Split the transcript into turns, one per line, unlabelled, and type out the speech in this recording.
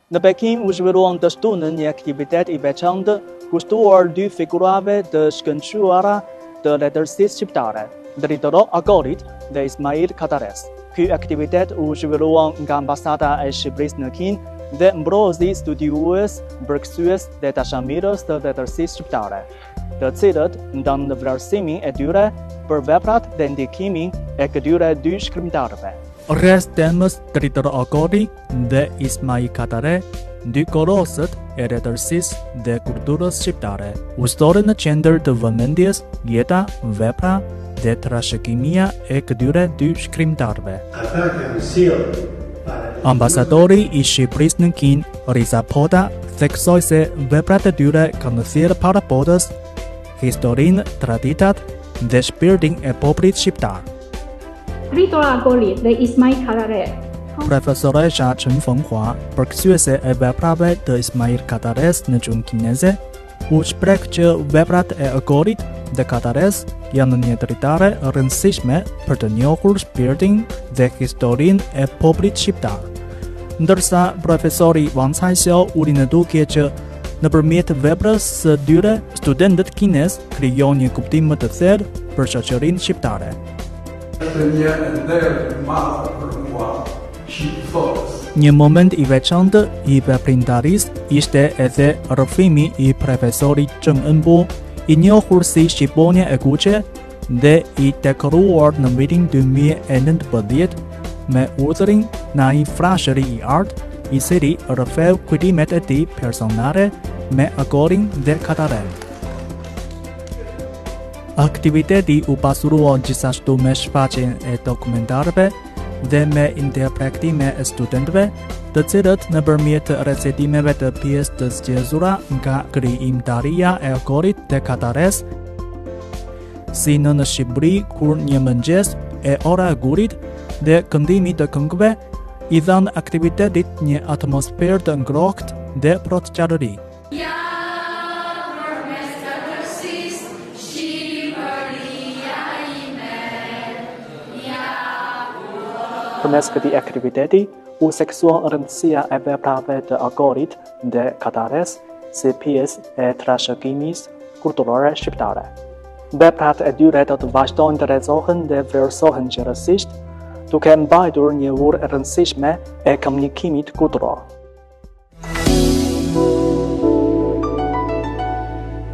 Në Pekin u zhvillua të shtunën një aktivitet i veçantë kushtuar dy figurave të shkëlqyera të letërsisë shqiptare, Dritëro Agollit dhe Ismail Kadaresë. Ky aktivitet u zhvillua nga ambasada e Shqipërisë në Kinë dhe mblodhi studiues, përkthyes dhe dashamirës të letërsisë shqiptare, të cilët ndanë vlerësimin e tyre për veprat dhe ndikimin e këtyre dy shkrimtarëve.
Rreth temës Dritëro Agolli dhe Ismail Kadare, dy kolosët e letërsisë dhe kulturës shqiptare, u sollën në qendër të vëmendjes jeta, vepra dhe trashëgimia e këtyre dy shkrimtarëve.
Ata kanë sjellë para
Ambasadori i Shqipërisë në Kinë, Riza Pota, theksoi se veprat e tyre kanë sjellë para botës historinë, traditat dhe shpirtin e popullit shqiptar.
Dritëro Agolli dhe Ismail Kadare.
Profesoresha Chen Fenghua, përkthyese e veprave të Ismail Kadaresë në gjuhën kineze, u shpreh që veprat e Agollit dhe Kadaresë janë një dritare e rëndësishme për të njohur shpirtin dhe historinë e popullit shqiptar. Ndërsa profesori Wang Caixiao vuri në dukje që nëpërmjet veprës së tyre, studentët kinezë krijojnë një kuptim më të thellë për shoqërinë shqiptare.
Është një nder i madh për mua, shqipfolës.
Një moment i veçantë i veprimtarisë ishte edhe rrëfimi i profesorit Zheng Enbo, i njohur si Shqiponja e Kuqe dhe i dekoruar në vitin 2019 me urdhrin Naim Frashëri i Artë, i cili rrëfeu kujtimet e tij personale me Agollin dhe Kadarenë. Aktiviteti u pasurua gjithashtu me shfaqjen e dokumentarëve dhe me interpretime e studentëve, të cilët nëpërmjet recitimeve të pjesë të zgjedhura nga krijimtaria e Agollit dhe Kadaresë, si në në Shqipëri kur një mëngjes e ora e gurit dhe këndimit të këngëve i dhanë aktivitetit një atmosferë të ngrohtë dhe plot gjallëri.
Përmes këtij aktiviteti, u theksua rëndësia e veprave të Agollit dhe Kadaresë si pjesë e trashëgimisë kulturore shqiptare. Veprat e tyre do të vazhdojnë të lexohen dhe vlerësohen gjerësisht, duke mbajtur një urë e rëndësishme e komunikimit kulturor.